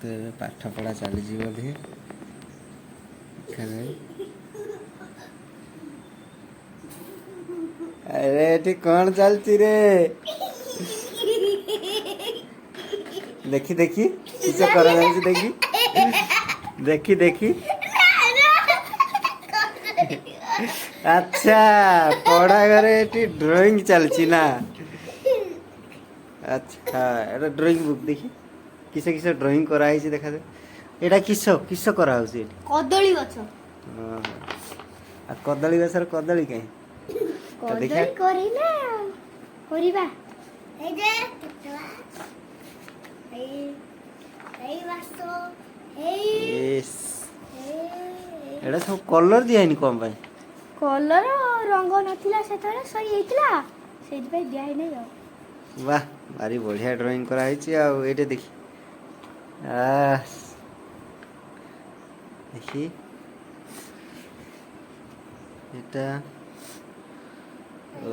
କିନ୍ତୁ ଏବେ ପାଠ ପଢ଼ା ଚାଲିଛି ବୋଧେ ଏখানে। ଆରେ ଏଠି କଣ ଚାଲିଛି ରେ? ଦେଖି ଦେଖି କିସ କରାଯାଉଛି, ଦେଖି ଦେଖି ଦେଖି। ଆଚ୍ଛା, ପଢା ଘରେ ଏଠି ଡ୍ରଇଂ ଚାଲିଛି ନା? ଆଚ୍ଛା, ଏଟା ଡ୍ରଇଂ ବୁକ୍। ଦେଖି କିସ କିସ ଡ୍ରଇଂ କରାହେଇଛି ଦେଖାଯାଉ। ଏଇଟା କିସ କିସ କରାହଉଛି ଏଠି? କଦଳୀ ଗଛ। ଆଉ କଦଳୀ ଗଛର କଦଳୀ କାହିଁ? କଦଳୀ କରିନା କରିବା। ଏଇ ଯେ ଏଇ ବାସ ଏଇ। ଏଇଟା ସବୁ କଲର ଦିଆହେଇନି କଣ ପାଇଁ? କଲର ରଙ୍ଗ ନଥିଲା ସେତେବେଳେ, ସରିଯାଇଥିଲା, ସେଇଥିପାଇଁ ଦିଆ ହେଇନାହିଁ ଆଉ। ବାহ, ଭାରି ବଢିଆ ଡ୍ରଇଂ କରାହେଇଛି। ଆଉ ଏଇଟା ଦେଖି ଦେଖି ଏଟା। ଓ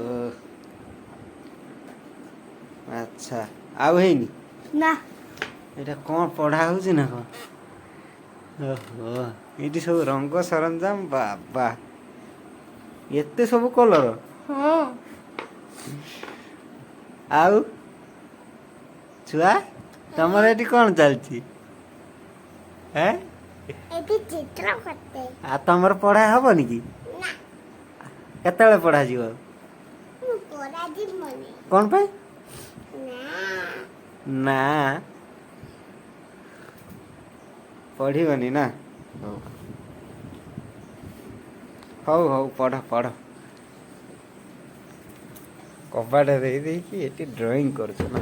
ଆଚ୍ଛା, ଆଉ ହେଇନି ନା? ଏଇଟା କଣ ପଢା ହଉଛି ନା କଣ? ଓହୋ, ଏଇଠି ସବୁ ରଙ୍ଗ ସରଞ୍ଜାମ। ବାବା, ଏତେ ସବୁ କଲର! ହଁ। ଆଉ ଛୁଆ, ତମର ଏଠି କଣ ଚାଲିଛି? ଏଠି ଚିତ୍ର କରତେ। ଆଉ ତମର ପଢା ହବନି କି? ନା। କେତେବେଳେ ପଢାଯିବ? ପଢାଯିବନି। କଣ ପାଇଁ? ନା। ନା, ପଢିବନି ନା? ହଉ ହଉ ହଉ, ପଢ ପଢ। କବାଟ ଦେଇ ଦେଇକି ଏଠି ଡ୍ରଇଂ କରୁଛ ନା?